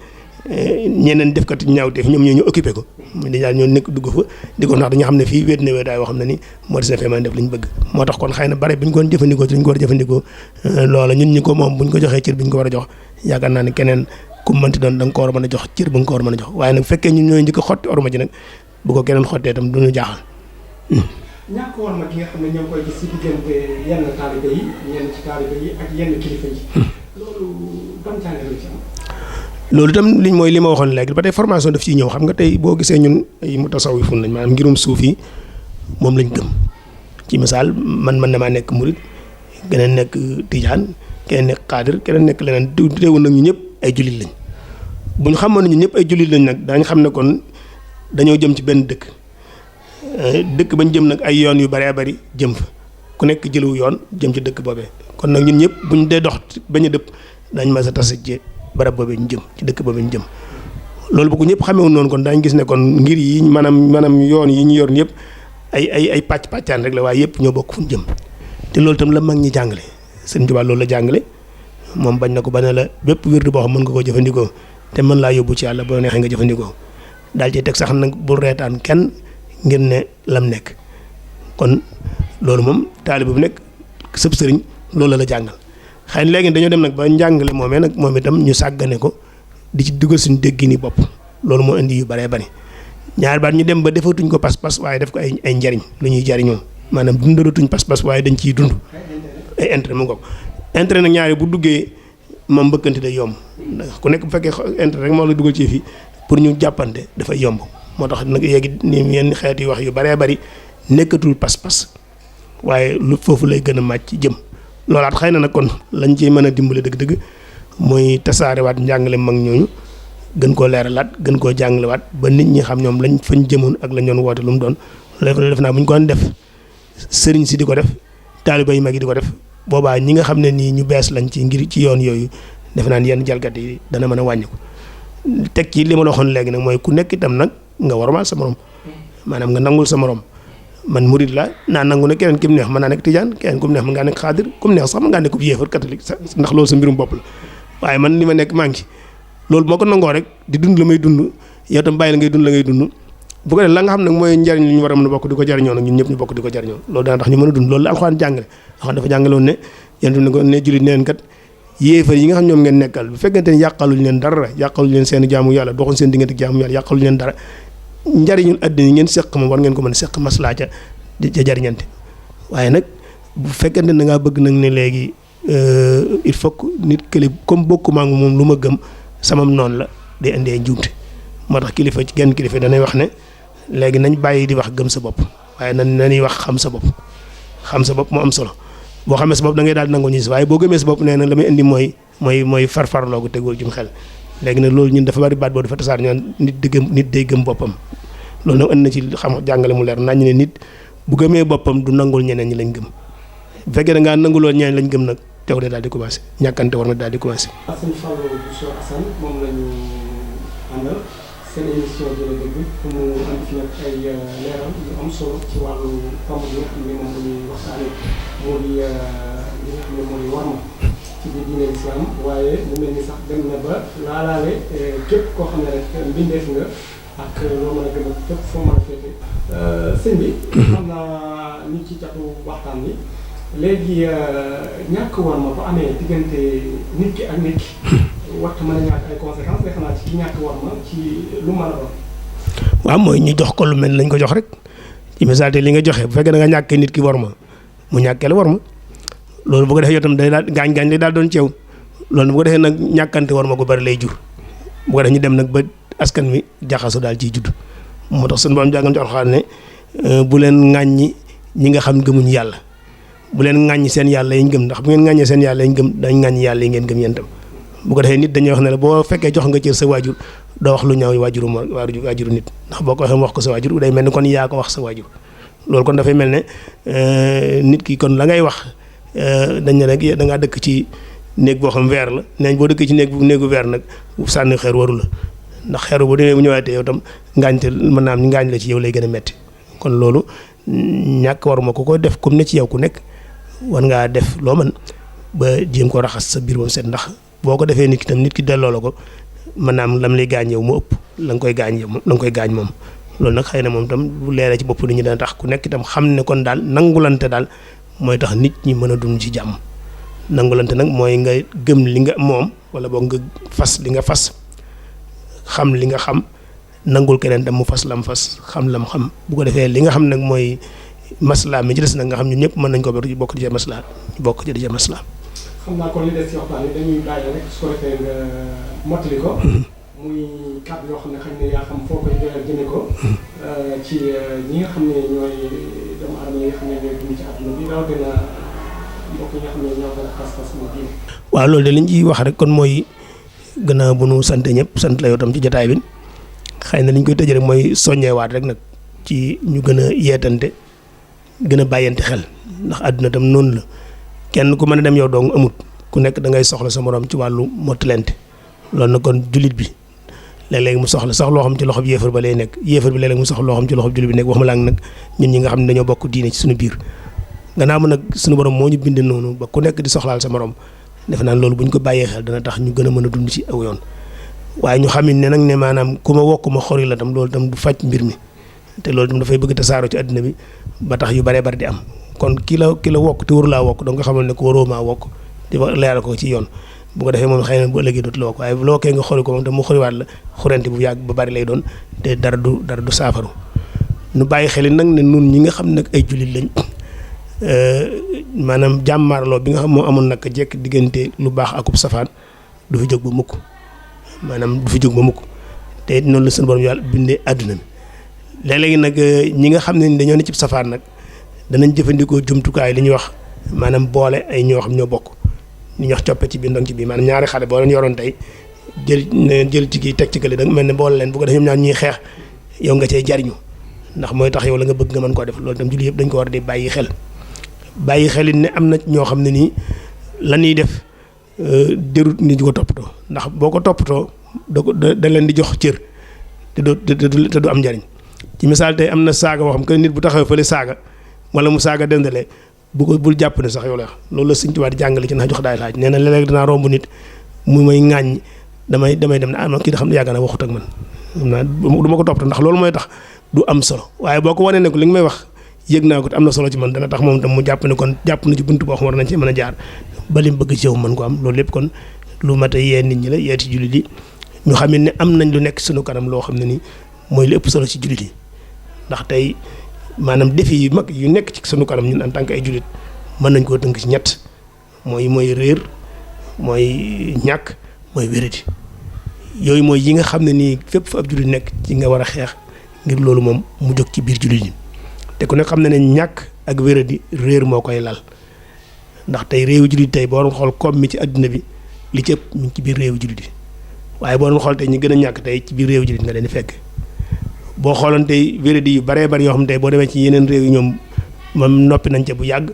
ñeneen def kat ñaawteef ñoom ñoo ñu occupé ko di daal ñoo nekk dugg fa di ko ndax dañu xam ne fii wéet na wéetaay boo xam ne ni moo des na fee mën def li ñu bëgg moo tax kon xëy na bare bi ñu ko doon jëfandikoo ci li ñu ko war a jëfandikoo loola ñun ñi ko moom bu ñu ko joxee cër bi ñu ko war a jox yaakaar naa ne keneen ku mënti doon da nga ko war a mën a jox cër ba nga ko war a mën a jox waaye nag fekkee ñun ñooy njëkk a xotti orma ji nag bu ko keneen xottee itam du ñu jaaxal. ñàkk war ma ki nga xam ne ñoo ngi koy gis ci diggante yenn taalibe yi ñenn ci taalibe yi ak yenn kilifa yi loolu ban jàngale la ci am. loolu itam liñ mooy li ma waxoon léegi ba tey formation daf ciy ñëw xam nga tey boo gisee ñun ay mutasawwifun lañ maanaam ngirum suuf yi moom lañ gëm ci misaal man na maa nekk murit keneen nekk tijaan keneen nekk xaadir keneen nekk leneen teewul nag ñu ñëpp ay jullit lañ bu ñu xamoon ne ñu ñëpp ay jullit lañ nag daañu xam ne kon dañoo jëm ci benn dëkk bañ jëm nag ay yoon yu bëree bëri jëm fa ku nekk jëlu yoon jëm ci dëkk boobee kon nag ñun ñëpp buñ dee dox bañ a dëpp dañ ma sa tase ci barab boobee ñu jëm ci dëkk boobee ñu jëm loolu bu ko ñëpp xamee woon noonu kon daañu gis ne kon ngir yi maanaam yoon yi ñu yor yëpp ay pàccaan rek la waaye yëpp ñoo bokk fu ñu jëm te loolu itam la mag ñi jàngale Sëriñ Tuubaa loolu la jàngale moom bañ na ko ba ne la bépp wirdu boo xam mën nga koo jëfandikoo te mën laa yóbbu ci yàlla boo neexee nga jëfandikoo daal ci teg sax nag bul reetaan kenn ngir ne lam nekk kon loolu moom taalibe bu nekk sëb sëriñ loolu la jàngal. xëy na léegi dañoo dem nag ba njàngale moomee nag moom itam ñu sàggane ko di ci dugal suñu déggi ni bopp loolu moo indi yu bëree bëri ñaari baat ñu dem ba defatuñ ko pas-pas waaye def ko ay njariñ lu ñuy jariñoo maanaam dundalatuñ pas-pas waaye dañ ciy dund ay intérêt mu ngoog intérêt nag ñaari bu duggee moom mbëkkante day yomb ndax ku nekk bu fekkee intérêt rek moo la dugal ci fii pour ñu jàppante dafay yomb moo tax nag léegi ni yenn xeet yi wax yu bëree bëri nekkatul pas-pas waaye lu foofu lay gën a màcc jëm loolaat xëy na nag kon lañ ci mën a dimbale dëgg-dëgg mooy tasaarewaat njàngale mag ñooñu gën koo leeralaat gën koo jàngalewaat ba nit ñi xam ñoom lañ fañ jëmoon ak lañ doon woote lu mu doon loolu def naa bu ñu ko def sëriñ si di ko def taaliba yu mag yi di ko def boobaa ñi nga xam ne nii ñu bees lañ ci ngir ci yoon yooyu def naa yenn jalgat yi dana mën a wàññi ko teg ci li ma la waxoon léegi nag mooy ku nekk itam nag nga warmaal sa morom maanaam nga nangul sa morom man murid la naa nangu ne keneen ki mu neex mën naa nekk tijaan keneen ku mu neex mën ngaa nekk xaadir ku mu neex sax mën ngaa nekk yéefar catholique ndax loolu sa mbirum bopp la waaye man li ma nekk maa ngi loolu moo ko nangoo rek di dund la may dund yow tam bàyyi la ngay dund bu ko def la nga xam nag mooy njariñ li ñu war a mën a bokk di ko jariñoo nag ñun ñëpp ñu bokk di ko jariñoo loolu dana tax ñu mën a dund loolu la alxuraan jàngale alxuraan dafa jàngale woon ne yéen ne ko ne jullit neen kat yéefar yi nga xam ñoom ngeen nekkal bu fekkente ne yàqaluñ leen dara yàqaluñ leen seen jaamu yàlla doxuñ seen diggante jaamu yàlla yàqaluñ leen dara njariñul àddina yi ngeen seq moom war ngeen ko mën a seq maslaa ca jariñante waaye nag bu fekkente ne da ngaa bëgg nag ne léegi il faut que nit kële comme bokkuma ak moom lu ma gëm samam noonu la day indi ay njuumte moo tax kilifa ci genn kilifa danay wax ne léegi nañ bàyyi di wax gëm sa bopp waaye nañuy wax xam sa bopp moo am solo boo xamee sa bopp da ngay daal nangoo ñu si waaye boo gëmee sa bopp nee na la muy indi mooy farfarloogu tegul jum xel léegi nag loolu ñun dafa bari baat boobu dafa tasaar ñaan nit day gëm boppam loolu nag indi na ci xam jàngale mu leer nañ ne nit bu gëmee boppam du nangul ñeneen ñi lañ gëm bu fekkee da ngaa nanguloo ñeneen lañ gëm nag teew de daal di commencé ñàkkante war na daal di commencé. sëñ Fallou Bousso Assane moom la ñu àndal seen émission Jële Dëgg pour mu am fi nag ay leeral yu am solo ci wàllu tomb bi nga xam ne moom la ñuy waxtaanee moo di li nga xam ne mooy warma ci biir diine islam waaye mu mel ni sax dem na ba laalaale képp koo xam ne rek mbindeef nga ak loo mën a gëm ak fépp foo mën a féete sëñ bi xam naa ñu ci catu waxtaan bi léegi ñàkk war ma bu amee diggante nit ki ak nit ki waxtu mën a ñàkk ay conséquences day xanaa ci ñàkk war ma ci lu mën a doon. waaw mooy ñu jox ko lu mel lañ ko jox rek ci misaal te li nga joxe bu fekkee da nga ñàkkee nit ki war ma mu ñàkkee la war ma loolu bu ko defee yow tam day daal gaañ-gaañ lay daal doon ceew loolu bu ko defee nag ñàkkante war ma gu bari lay jur bu ko defee ñu dem nag ba askan wi jaxasu daal ciy judd moo tax suñu borom jàngal ci Alxuraan ne bu leen ŋàññi ñi nga xam gëmuñ yàlla bu leen ŋàññi seen yàlla yi ñu gëm ndax bu ngeen ŋàññee seen yàlla yi ñu gëm dañ ŋàññi yàlla yi ngeen gëm yéen tam bu ko defee nit dañuy wax ne la boo fekkee jox nga cër sa waajur doo wax lu ñaaw waajuru nit ndax boo ko waxee wax ko sa waajur day mel ni kon yaa ko wax sa waajur loolu kon dafay mel ne nit ki kon la ngay wax dañ ne rek da ngaa dëkk ci néeg boo xam weer la neeñ boo dëkkee ci néegu weer nag sànni xeer waru la ndax xeeru bu demee bu ñëwaatee yow tam ngaañte mën naa am ngaañ la ci yow lay gën a metti kon loolu ñàkk waruma ku ko def comme ne ci yow ku nekk war ngaa def loo mën ba jéem ko raxas sa biir moom set ndax boo ko defee nit ki tam nit ki delloo la ko mën naa am lam lay gaañ yow mu ëpp la nga koy gaañ yow la nga koy gaañ moom loolu nag xëy na moom tam bu leeree ci bopp nit ñi dana tax ku nekk itam xam ne kon daal nangulante daal mooy tax nit ñi mën a dund ci jàmm nangulante nag mooy nga gëm li nga moom wala boog nga fas li nga fas xam li nga xam nangul keneen tam mu fas lam fas xam lam xam bu ko defee li nga xam nag mooy maslaa mi ci des nag nga xam ñun ñëpp mën nañ ko bokk di ca maslaa bokk ci di ca maslaa. xam naa kon li des ci waxtaan bi dañuy bàyyi rek su ko defee nga mottali ko. muy kàddu yoo xam ne xëy na yaa xam foo koy jëme ko. ci ñi nga xam ne ñooy doomu aadama yi nga xam ne ñooy dund ci àdduna bi rawatina mbokk yi nga xam ne ñoo gën a xas-xas mu diine. waaw loolu de liñ ciy wax rek kon mooy gannaaw bu nu sant ñëpp sant la yow tam ci jotaay bi xëy na li ñu koy tëjee rek mooy soññewaat rek nag ci ñu gën a yeetante gën a bàyyante xel ndax àdduna tam noonu la kenn ku mën a dem yow dong amut ku nekk da ngay soxla sa morom ci wàllu mottalente loolu nag kon jullit bi léeg-léeg mu soxla sax loo xam ci loxob yéefar ba lay nekk yéefar bi léeg-léeg mu soxla loo xam ci loxob jullit bi nekk waxuma laa nag ñun ñi nga xam ne dañoo bokk diine ci suñu biir gannaaw ma nag suñu borom moo ñu bind noonu ba ku nekk di soxlaal sa morom defe naa loolu bu ñu ko bàyyee xel dana tax ñu gën a mën a dund ci aw yoon waaye ñu xam ne nag ne maanaam ku ma wokk ma xori la tam loolu tam du faj mbir mi te loolu tam dafay bëgg tasaaroo ci àddina bi ba tax yu baree bari di am kon ki la wokk te waru laa wokk donc nga xamal ne ko waroo maa wokk di leeral ko ci yoon bu ko defee moom xëy na bu ëllëgee dootu la wokk waaye bu la wokkee nga xori ko moom tam mu xoriwaat la xurante bu yàgg ba bari lay doon te dara du saafaru nu bàyyi xel nag ne nun ñi nga xam nag ay jullit lañ maanaam jàmmaarloo bi nga xam moo amoon nag jekk diggante lu baax akub safaan du fi jóg ba mukk maanaam du fi jóg ba mukk te noonu la sunu borom yàlla bindee àdduna bi léeg-léegi nag ñi nga xam ne dañoo ne ci safaan nag danañ jëfandikoo jumtukaay li ñuy wax maanaam boole ay ñoo xam ñoo bokk li ñuy wax coppe ci biir ndong ci biir maanaam ñaari xale boo leen yoroon tey jël ci kii teg ci kële da mel ne boole leen bu ko def ñoom ñaar ñuy xeex yow nga cay jariñu ndax mooy tax yow la nga bëgg nga mën koo def loolu tam julli yëpp dañ ko war di bàyyi xel it ne am na ñoo xam ne nii la ñuy def dérut ni di ko toppatoo ndax boo ko toppatoo da leen di jox cër te du am njariñ ci misaal tey am na saaga boo xam que nit bu taxaw fële saaga wala mu saaga dendale bul jàpp ne sax yow la loolu la Sëñ Tuubaa di jàngale ci na jox daay laaj nee na léeg-léeg dinaa romb nit mu may ŋaañ damay dem ne ah kii da xam ne yàgg na waxut ak man xam naa du ma ko toppatoo ndax loolu mooy tax du am solo waaye boo ko wanee ne ko li nga may wax yëg naa ko te am na solo ci man dana tax moom tam mu jàpp ne kon jàpp na ci buntu boo xam war nañ ci mën a jaar ba li mu bëgg ci yow mën ko am loolu lépp kon lu mat a yee nit ñi la yee ci jullit yi ñu xam ne am nañ lu nekk suñu kanam loo xam ne ni mooy li ëpp solo ci jullit yi ndax tey maanaam défi yu mag yu nekk ci sunu kanam ñun en tant que ay jullit mën nañ koo tënk ci ñett mooy réer mooy ñàkk mooy wéradi yooyu mooy yi nga xam ne nii fépp fa ab jullit nekk ci nga war a xeex ngir loolu moom mu jóg ci biir jullit yi te ku ne xam ne ne ñàkk ak wéradi réer moo koy lal ndax tey réewu jullit tey boo doon xool koom mi ci àdduna bi li ci ëpp mi ngi ci biir réewu jullit yi waaye boo doon xool tey ñi gën a ñàkk tey ci biir réewu jullit nga leen di fekk boo xooloon tey wéradi yu baree bari yoo xam ne tey boo demee ci yeneen réew yi ñoom moom noppi nañ ca bu yàgg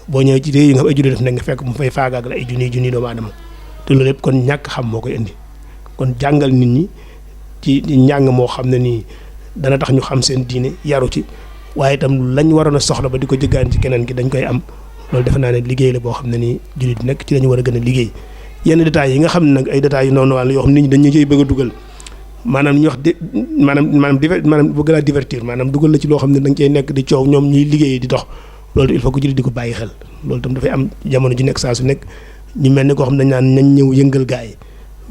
boo ñëwee ci réew yi nga xam ay jullit def nekk nga fekk mu fay faagaag la ay junni doomu aadama te loolu yëpp kon ñàkk xam moo koy indi kon jàngal nit ñi ci njàng moo xam ne nii dana tax ñu xam seen diine yaru ci waaye itam lañ waroon a soxla ba di ko jëggaan ci keneen ki dañ koy am loolu defe naa ne liggéey la boo xam ne nii jullit nekk ci lañu war a gën a liggéey yenn détails yi nga xam ne nag ay détails yu noonu wàll yoo xam nit ñi dañu cey bëgg a dugal maanaam ñu wax maanaam bëgg laa divertir maanaam dugal la ci loo xam ne da nga cey nekk di coow ñoom ñuy liggéey di dox loolu il faut que jullit di ko bàyyi xel loolu itam dafay am jamono ji nekk saa su nekk ñu mel ni koo xam ne dañ naan nañ ñëw yëngal gaa yi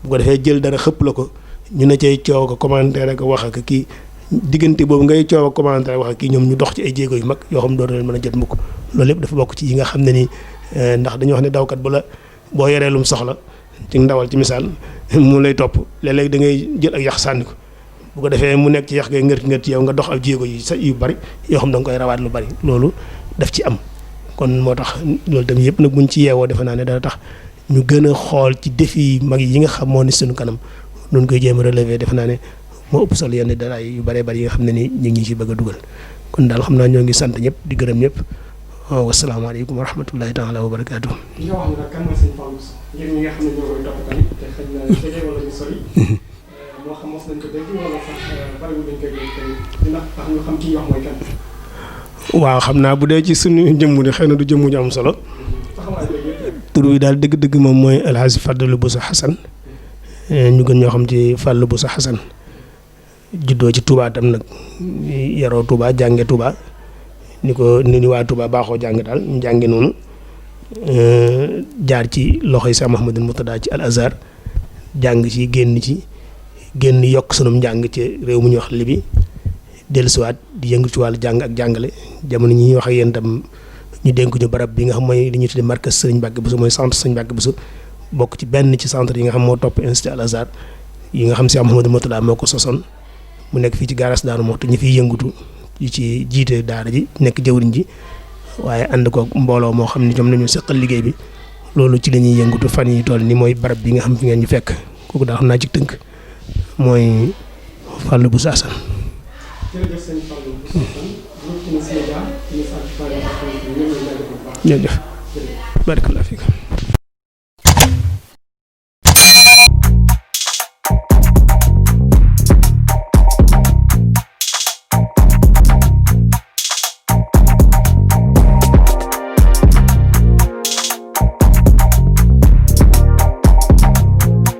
bu ko defee jël dara xëpp la ko ñu ne cay coow ko commentaire ak wax ak kii diggante boobu ngay coow ak commentaire wax ak kii ñoom ñu dox ci ay jéego yu mag yoo xam ne doo leen mën a jot mukk loolu lépp dafa bokk ci yi nga xam ne ni ndax dañuy wax ne dawkat bu la boo yoree lum soxla ci ndawal ci misaal mu lay topp léeg-léeg da ngay jël ak yax sànni ko bu ko defee mu nekk ci yax ngay ngër ci yow nga dox ak jéego yi sa yu bari yoo xam da nga koy rawaat lu bari loolu daf ci am kon moo tax loolu tamit yëpp nag buñ ci yeewoo defe naa ne dana tax ñu gën a xool ci défi mag yi nga xam moo ni suñu kanam noonu koy jéem a relever defe naa ne moo ëpp solo yenn dara yu bëree bëri yi nga xam ne ni ñu ngi ci bëgg a dugal kon daal xam naa ñoo ngi sant ñëpp di gërëm ñëpp wasalaamaaleykum wa rahmatullahi taala wa barakaatu. li nga wax ne nag kan mooy sëñ Fallou Bousso ngir ñi nga xam ne ñoo koy topp tamit te xëy na jege wala ñu sori moo xam mos nañ ko dégg wala sax bariwul dañ koy dégg tamit dina tax ñu xam kii wax mooy kan. waaw xam naa bu dee ci suñu jëmm de xëy na du jëmm ju am solo. tur wi daal dëgg-dëgg moom mooy El Hadj Fadilou Bousso Hassan ñu gën ñoo xam ci Fallou Bousso Hassan juddoo ci Touba tam nag yaroo Touba jànge Touba ni waa Touba baaxoo jàng daal ñu jànge noonu jaar ci loxoy Cheikh Mouhamadou Mourtada ci Al Azhar jàng ci génn yokk sunum njàng ci réew mu ñuy wax Libi dellusiwaat di yëngu ci wàllu jàng ak jàngale jamono ñi ñuy wax ak yéen tam ñu dénk ñu barab bi nga xam mooy li ñuy tuddee markaz Serigne Mbacké Bousso mooy centre Serigne Mbacké Bousso bokk ci benn ci centre yi nga xam moo topp institut Al Azhar yi nga xam Cheikh Mouhamadou Mourtada moo ko sosoon mu nekk fii ci gaaraas Daaru Muxti ñi fiy yëngutu yi ci jiite daara ji nekk jëwriñ ji waaye ànd ko mbooloo moo xam ne ñoom nañu seqal liggéey bi loolu ci la ñuy yëngutu fan yi toll ni mooy barab bi nga xam fi ngeen ñu fekk kooku daal xam naa ci tënk mooy Fallou Bousso Hassan. jërëjëf sëñ Fallou Bousso Hassan jërëjëf. barakallahu fiik.